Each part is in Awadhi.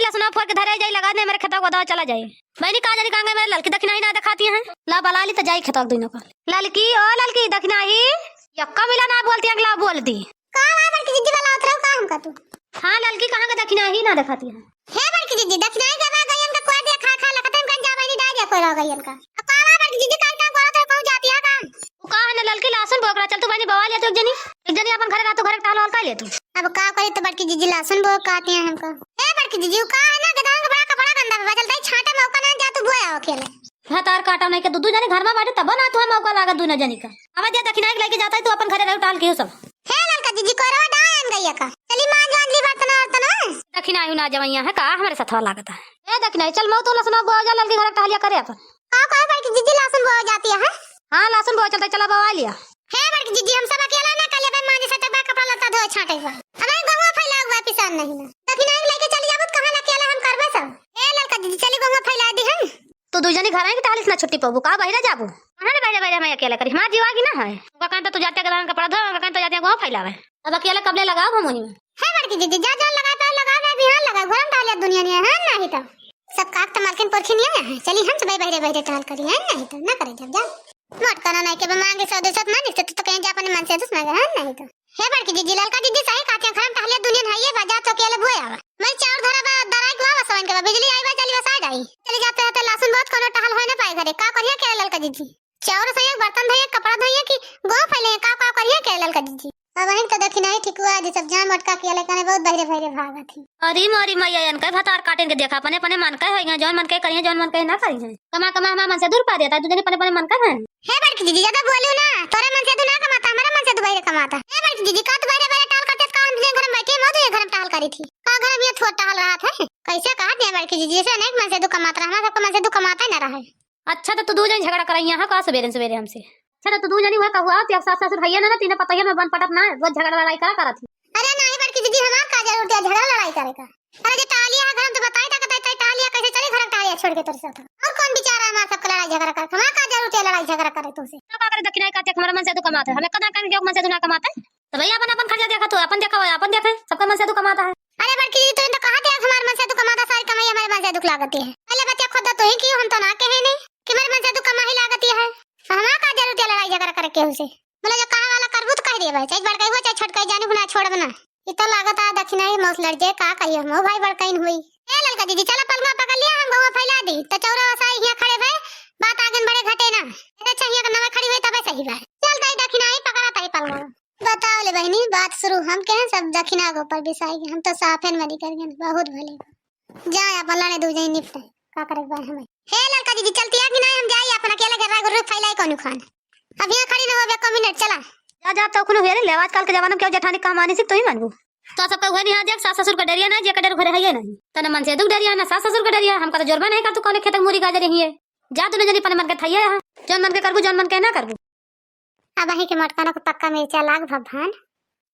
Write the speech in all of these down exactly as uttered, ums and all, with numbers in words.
लहसुना फोर के धरे जाई, लगा दे मेरे खेतवा को, दवा चला जाई। बहिनी, का जानी कहाँ गई मेरे ललकी, दखिनाही ना देखाती हैं। ला बला ली तो जाई खेतवा दुइनो का। ललकी, ओ ललकी, दखिनाही। यक्का मिला ना बोलती, अगला बोल दी। का बा बड़की जिज्जी, बलावत रहो का हमका तू? हाँ ललकी, कहाँ का दखिनाही ना देखाती है। हे बड़की जिज्जी, दखिनाही के बा गइयन का कोई देखा खा लखते हम कहीं जा बहिनी, डाय दिया कोई रह गइयन का। अब का बा बड़की जिज्जी, काई काम करत रहो, कहूँ जाती है का? वो का है ना ललकी, लहसुन बोकरा, चल तू बहिनी बवा लिया तू एक जनी, एक जनी अपन घरे रह तू, घरे टहल वहल कर ले तू। अब का करी तो बड़की जिज्जी लहसुन बोक कहती हैं हमका। हे बड़की जिज्जी, वो का है ना गदहन का बड़ा कपड़ा गंदा बा, चलता ही छांटे मौका ना जा तू बोया अकेले। भतार काटा नहीं के दू दू जनी घर में बाटे तब ना तू मौका लागत दुनो जनी का। अब जा दखिनाही के लेके जाता है तू अपन घरे रहो टहल के सब। हे ललका जिज्जी, कोरवा डायन गइया का? चली मांज वांज ली बर्तन वर्तन। दखिनाही ना जवैया है का हमरे सथवा लागत है। ए दखिनाही, चल मऊ तो लहसुन बोआ जा, ललकी घर टहलिया करे अपन। का कहे बड़की जिज्जी, लहसुन बोआ जाती है? हाँ लहसुन बोआ चलता, चला बवा लिया। हे बड़की जिज्जी, हम सब अकेला ना कर लेबे, मांजे से तक बा कपड़ा लत्ता धोए छांटे बा। अब गहुआ फैला हुआ पिसान नहीं ना। दखिनाही लेके चली जाबो तो कहाँ अकेला हम करबे सब। हे ललका जिज्जी, चली गहुआ फैला दी हम। तू दुइ जनी घर आएंगे टहलिस ना छुट्टी पाबू का, बहिरा जाबू? कहाँ रे बहिरा, बहिरा हम अकेला करी, हमार जीवा की ना है। उनका कहन तो तू जाते गदहन कपड़ा धो, उनका कहन तो जाते गहुआ फैलावे। अब अकेले कबले लगाओ हम वहीं में। हे बड़की जिज्जी, जा जौन लगाए पाए लगाओ, मैं बिहान लगाओ, घर में टहलिया दुनिया नहीं है, नहीं तो। सब काक तो मालकिन पुरखी नहीं है, चली हम सब बहिरे बहिरे टहल करी है, नहीं तो ना करे जब जा। मोट कना नहीं के बा मांगे सौ दे सौ ना निकते तो कहीं जा अपने मन से दुस मांगे है, नहीं तो। हे बड़की जिज्जी, ललका जिज्जी सही कहते हैं, घर में टहलिया दुनिया है, ये बा जा तो अकेले बोए आवा। मैं चाउर धरा बा, दराई को आवा सवन के बा, बिजली आई बा, चली बस आ जाई। चली जाते हैं तो लहसुन बहुत कोनो टहल होए ना पाए घरे, का करिया के ललका जिज्जी? चाउर सही, बर्तन धोइए, कपड़ा धोइए कि गोह फैले, का का करिए के ललका जिज्जी? अब वहीं तो दखिनाही ठिकुआ जी सब जान मटका के ललका ने बहुत बहिरे बहिरे भागत ही। अरे मोरी मैया, इनका भतार काटेन के देखा, अपने अपने मन का है, जौन मन के करिए, जौन मन के ना करिए। कमा कमा हमार मन से दूर पा देता, तू जने अपने अपने मन का है। हे बड़की जिज्जी, ज्यादा बोलू ना, तोरे मन से तू ना कमाता, हमारे मन से तू बहिरे कमाता। हे बड़की जिज्जी, का तू बहिरे बहिरे टहल करते, का हम तुझे घर में बैठे, मौत तुझे घर में टहल करी थी। का घर में ये थोड़ा टहल रहा था? कैसे कहा दिया बड़की जिज्जी, जैसे अनेक मन से तू कमाता रहा, हमारे सबका मन से तू कमाता ही ना रहा है। अच्छा, तो तू दू जनी झगड़ा कराई यहाँ का सबेरे सबेरे हमसे? अच्छा, तो तू दू जनी वह कहुआ, तेरे सास ससुर हइये ना, ना, तीने पतोहिया में बन पटत ना, रोज झगड़ा लड़ाई करा करत ही। अरे नाही बड़की जिज्जी, हमार का जरूरत है झगड़ा लड़ाई करे का? अरे जे टहलिया है घर में तो बताई ता, कहता है टहलिया कैसे चली घर में टहलिया छोड़ के तोरे साथ? और कौन बेचारा हमार सबके लड़ाई झगड़ा करे? हमार का जरूरत है लड़ाई झगड़ा करे तुमसे? तो का करे दखिनाही का, हमारा मन से तू कमात है, हमें कदा कहीं जो मन से तू ना कमात है। तो भैया अपन, अपन खर्चा देखा तू, अपन देखा, अपन देखे, सबका मन से तू कमाता है। अरे बड़की जिज्जी, तू तो कहा दिया हमारे मन से तू कमाता, सारी कमाई हमारे मन से दुख लागती है। पहले बतिया खुद तो ही की, हम तो ना कहे नहीं कि हमारे मन से तू कमा ही लागती है। तो हमारा का जरूरत है लड़ाई झगड़ा करे केहू से? बोला जो कहे वाला करबू तो कह दिए भाई, चाहे बड़काई हो चाहे छोटकाई, जानी बुना छोड़ब ना। ये तो लागत है दखिनाही मौस लड़ जे, का कहिए हम भाई बड़काइन हुई। ए ललका जिज्जी, चला पलंगवा पकड़ लिया, हम गहुआ फैला दी, तो चौरा वसाई हियाँ खड़े भए, बात आगे बढ़े घटे ना। अच्छा हियाँ के नवा खड़ी हुई तबे सही बा। चल ताई दखिनाही पकड़ा ताई पलंगवा। बताओ ले बहिनी, बात शुरू हम के हैं, सब दखिना के ऊपर बिसाई के, हम तो साफेन मरी कर गए, बहुत भले। जा अपन लाने दू जई निपटे, का करे के बा हमें। हे ललका जिज्जी, चलती है कि नहीं, हम जाई अपन अकेले घर गुरु फैलाई कौन खान। अब यहाँ खड़ी ना हो बे, एको मिनट चला। जा, जा, तो खुनो हेरे ले, आजकल के जमाना में केहू जेठानी कहा मानी सिक तो ही मानबू। तो सब कहू है नहीं, हाँ देख, सास ससुर का डरिया ना, जे का डर घरे है ये नहीं। तने मन से दुख डरिया ना, सास ससुर का डरिया, हमका तो जोरबा नहीं कर तू कौन खेत मुरी गाजर ही है। जा तू जनी पने मन के थैया है, जौन मन के करबू, जौन मन के ना करबू। अब अहीं के मटकाना को पक्का मिर्चा लाग भगवान।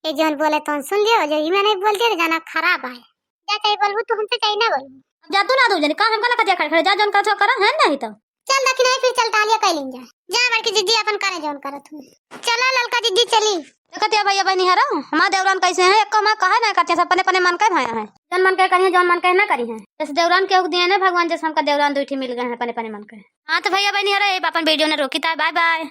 ये जौन बोले तौन सुन लियो, जो इमे नहीं बोल दिया तो जाना खराब आए। जा चाहे बोलबू तू हमसे चाहे ना बोलबू। अब जा तू ना दू जनी, का हमका लगा दिया खड़े खड़े, जा जौन करत हो करा, है नहीं तो। चल दखिनाही फिर चल टहलिया कह लीन जा। जा बड़की जिज्जी अपन करे जौन करत हूँ। चला ललका जिज्जी चली। देखत या भैया बहनी हरा, हमार देवरान कैसे हैं, एको हमार कहे ना करते हैं, सब अपने अपने मन के भाया हैं। जौन मन के करिए, जौन मन के ना करी हैं। जैसे देवरान के हुक दिए ना भगवान, जैसे हमका देवरान दुई ठी मिल गए हैं अपने अपने मन के। हाँ तो भैया बहनी हरा, ये अपन video ने रोकी था, bye bye।